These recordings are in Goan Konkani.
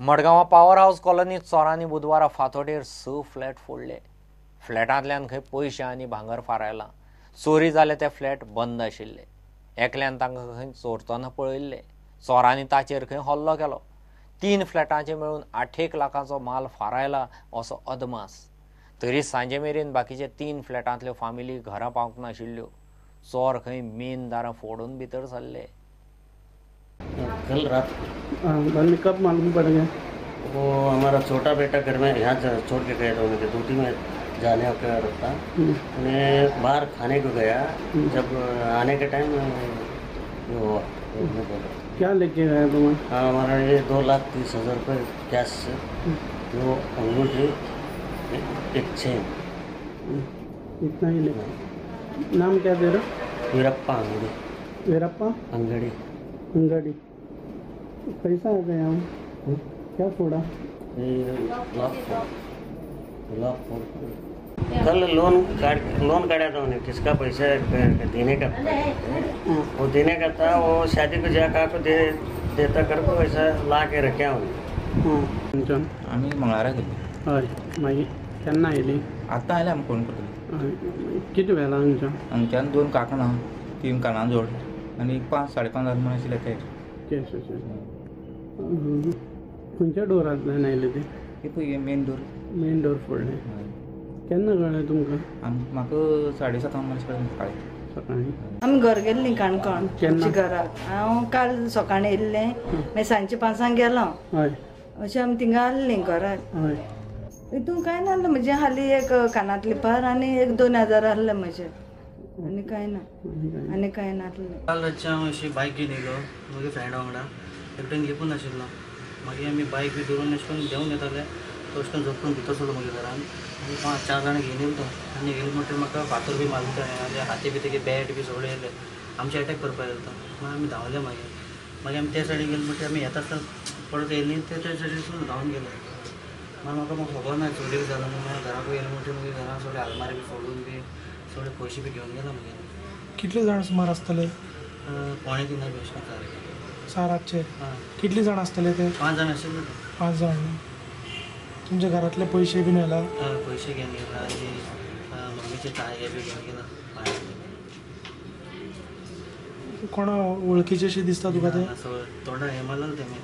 मडगांवां पावर हावस कॉलनीत चोरांनी बुधवारा फांतोडेर 6 फ्लॅट फोडले. फ्लॅटांतल्यान खंय पयशे आनी भांगर फारायलां. चोरी जाले ते फ्लॅट बंद आशिल्ले. एकल्यान तांकां खंय चोरतना पळयल्ले. चोरांनी ताचेर खंय हल्लो केलो. 3 फ्लॅटांचे मेळून 8 लाखांचो माल फारायला असो अदमास. तरी सांजे मेरेन बाकीचे 3 फ्लॅटांतल्यो फामिली घरां पावंक नाशिल्ल्यो. चोर खंय मेन दारां फोडून भितर सरले. कल रात में कब मालूम पड़ गया? वो हमारा छोटा बेटा घर में यहाँ छोड़ के गया था, उनके ड्यूटी में जाने का था, मैं बाहर खाने को गया, जब आने के टाइम वो क्या लेके गया तुम्हें? हाँ, हमारा ये 2,30,000 रुपये कैश से, दो अंगूठी, एक चेन, इतना ही ले। नाम क्या दे रहा? वीरप्पा अंगड़ी। वीरप्पा अंगड़ी। अंगड़ी। कैसा आ गया हूँ? क्या फोड़ा? लॉक फोड़। कल लोन काटा था उन्हें, किसका पैसा देने का, वो देने का था, वो शादी को जा का को दे देता कर को वैसा ला के रख्या उन्हें। आमी मंगळारा गेली. हय, मागीर केन्ना आयली? आतां आयले आमी फोन करतली. कितें व्हेलां हांगच्यान? हांगच्यान 2 कांकणां, 3 कानां जोड आनी 5 साडे 5 हजार म्हण आशिल्ले कॅश. कॅश अशें. खंयच्या डोरांतल्यान आयले ते? पळय मेन डोर. मेन डोर फोडले. केन्ना कळ्ळें तुमकां? म्हाका 7:30 म्हण कळ्ळें सकाळीं. सकाळीं आमी घर गेल्लीं काणकोण घराक. हांव काल सकाळीं येयल्लें, मागीर सांजचे 5 गेलो. हय, अशें आमी थिंगा आसलीं घराक. हय, हितून कांय नासलें म्हजें, हाली एक कानांतली पार आनी एक 2,000 आसलें म्हजें, आनी कांय ना, आनी कांय नासलें. काल रातचें हांव अशी बायक घेवन येयलो म्हगे फ्रेंडा वांगडा, एकट्यान लिपून आशिल्लो. मागीर आमी बायक बी धरून अशें करून देंवन येताले, तो अशें करून झोपून भितर सरलो म्हगे घरान. आनी 5-4 जाणां घेवन येयलो तो, आनी येयले म्हणटकीर म्हाका फातर बी मारले ताणें, आनी हाती बी तेगे बॅट बी सगळें येयले, आमचे एटॅक करपाक येयलो तो. मागीर आमी धांवले. मागीर मागीर आमी ते सायडीन गेले म्हणटकीर आमी येता आसतना परत येयलीं, ते सायडीसून धांवन गेले. मागीर म्हाका म्हाका खबर ना चोरी बी जालो. मागीर घराकूय येयलें म्हणटकीर मागीर घरान सगळे आलमारी बी फोडून बी सगळे पयशे बी घेवन गेला. मागीर कितले जाण सुमार आसतले? 2:45 बी अशें सारकें. 7:30? कितले जाण आसतले ते? 5 जाण आशिल्ले. 5 जाण. तुमच्या घरातले पयशे बी व्हेला? हय, पयशे घेवन गेला आनी मम्मीचे ताळे बी घेवन गेला. कोणा वळखीचे अशें दिसता तुका ते? तोंडा हें मारलें तेमी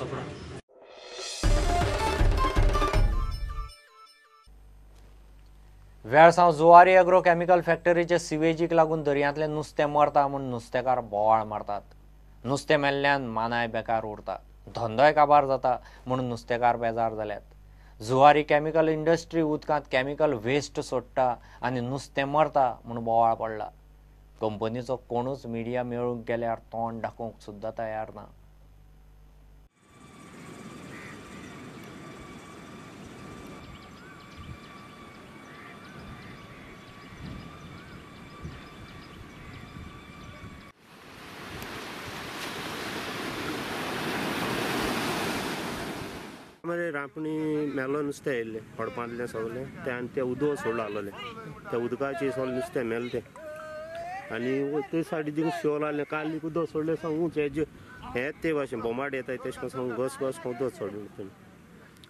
कपडो. वेळसांव जुवारी एग्रो केमिकल फॅक्टरीचे सिवेजीक लागून दर्यांतलें नुस्तें मरता म्हूण नुस्तेकार बोवाळ मारतात. नुस्तें मेल्ल्यान मानाय बेकार उरता, धंदोय काबार जाता म्हूण नुस्तेकार बेजार जाल्यात. जुवारी केमिकल इंडस्ट्री उदकांत केमिकल वेस्ट सोडटा आनी नुस्तें मरता म्हूण बोवाळ पडला. कंपनीचो कोणूच मिडिया मेळूंक गेल्यार तोंड दाखोवंक सुद्दां तयार ना. मरे रांपणी मेलो नुस्तें आयिल्लें खडपांतलें सगळें तें, आनी तें उदक सोडलां आसलेलें, त्या उदकाचेर सगळें नुस्तें मेलें तें. आनी ते सायडी देखून शिवल आसलें, काल उदक सोडलें सांगूच हेजे हें ते भाशेन बोमाड येता तशें करून सांगून घस घस उदक सोडलें तेणी.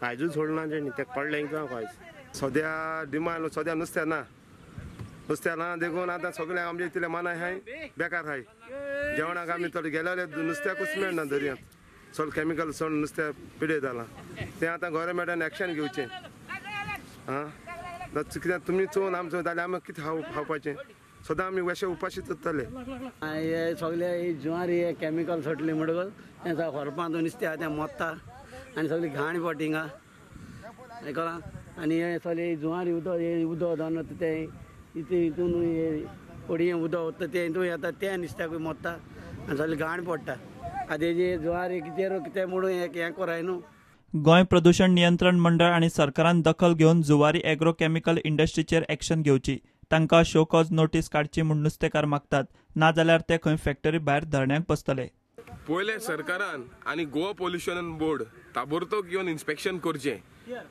आयजूच सोडलें ना तेणी, तें कळ्ळें जावं आयज. सद्या डिमांड सद्या नुस्तें ना, नुस्तें ना देखून आतां सगळें आमचे इतलें मानाय आहाय बेकार आहाय. जेवणाक आमी थोडे गेले नुस्त्याकूच मेळना दर्यांत, सगळें केमिकल सोड नुस्तें पिडे जालां. तें आतां गव्हर्मेंटान एक्शन घेवचें. आं, कित्याक तुमी चोवन आमचो जाल्यार आमी कितें खावपाचें? सदां आमी अशें उपाशीच उरतले. हे सगळे जुवारी हे केमिकल सोडले म्हणटकच तें सगळें खरपांत नुस्तें आहा तें मोत्ता आनी सगळी घाण पडटा हिंगा कळ्ळां. आनी हे सगळे जुवारी उदक हे उदक जावन तें हितून होडयें उदक वता तें हितून येता तें नुस्त्याकूय मोत्ता आनी सगळी घाण पडटा. आतां जुवारी कितें कितें म्हणून हें कराय न्हू. गोंय प्रदूषण नियंत्रण मंडळ आनी सरकारान दखल घेवन जुवारी एग्रो केमिकल इंडस्ट्रीचेर एक्शन घेवची, तांकां शो कॉज नोटीस काडची म्हूण नुस्तेकार मागतात, नाजाल्यार ते खंय फॅक्टरी भायर धरण्याक बसतले. पयलें सरकारान आनी गोवा पोल्युशन बोर्ड ताबडतोब येवन इन्स्पेक्शन करचें,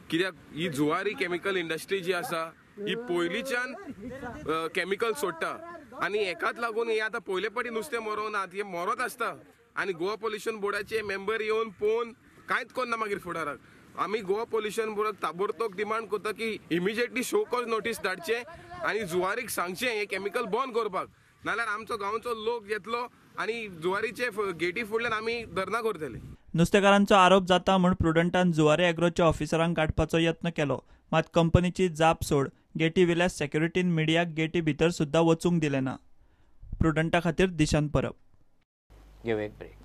कित्याक ही जुवारी केमिकल इंडस्ट्री जी आसा ही पयलींच्यान केमिकल सोडटा आनी हेकाच लागून हे आतां पयले फावटी नुस्तें मरोना, हे मरत आसता. आनी गोवा पोल्युशन बोर्डाचे मेंबर येवन पळोवन कांयच कोन्ना मागीर फुडाराक. आमी गोवा पोल्युशन बोर्डाक ताबडतोब डिमांड करता की इमिजिएटली शो कॉज नोटीस धाडचें आनी जुवारीक सांगचें हें केमिकल बंद करपाक, नाल्यार आमचो गांवचो लोक येतलो आनी जुवारीचे गेटी फुडल्यान आमी धरणां करतले. नुस्तेकारांचो आरोप जाता म्हूण प्रुडंटान जुवारी एग्रोच्या ऑफिसरांक गाठपाचो यत्न केलो, मात कंपनीची जाप सोड गेटी वेल्या सेक्युरिटीन मिडियाक गेटी भितर सुद्दां वचूंक दिलें ना. प्रुडंटा खातीर दिशांत परब. घेवं एक ब्रेक.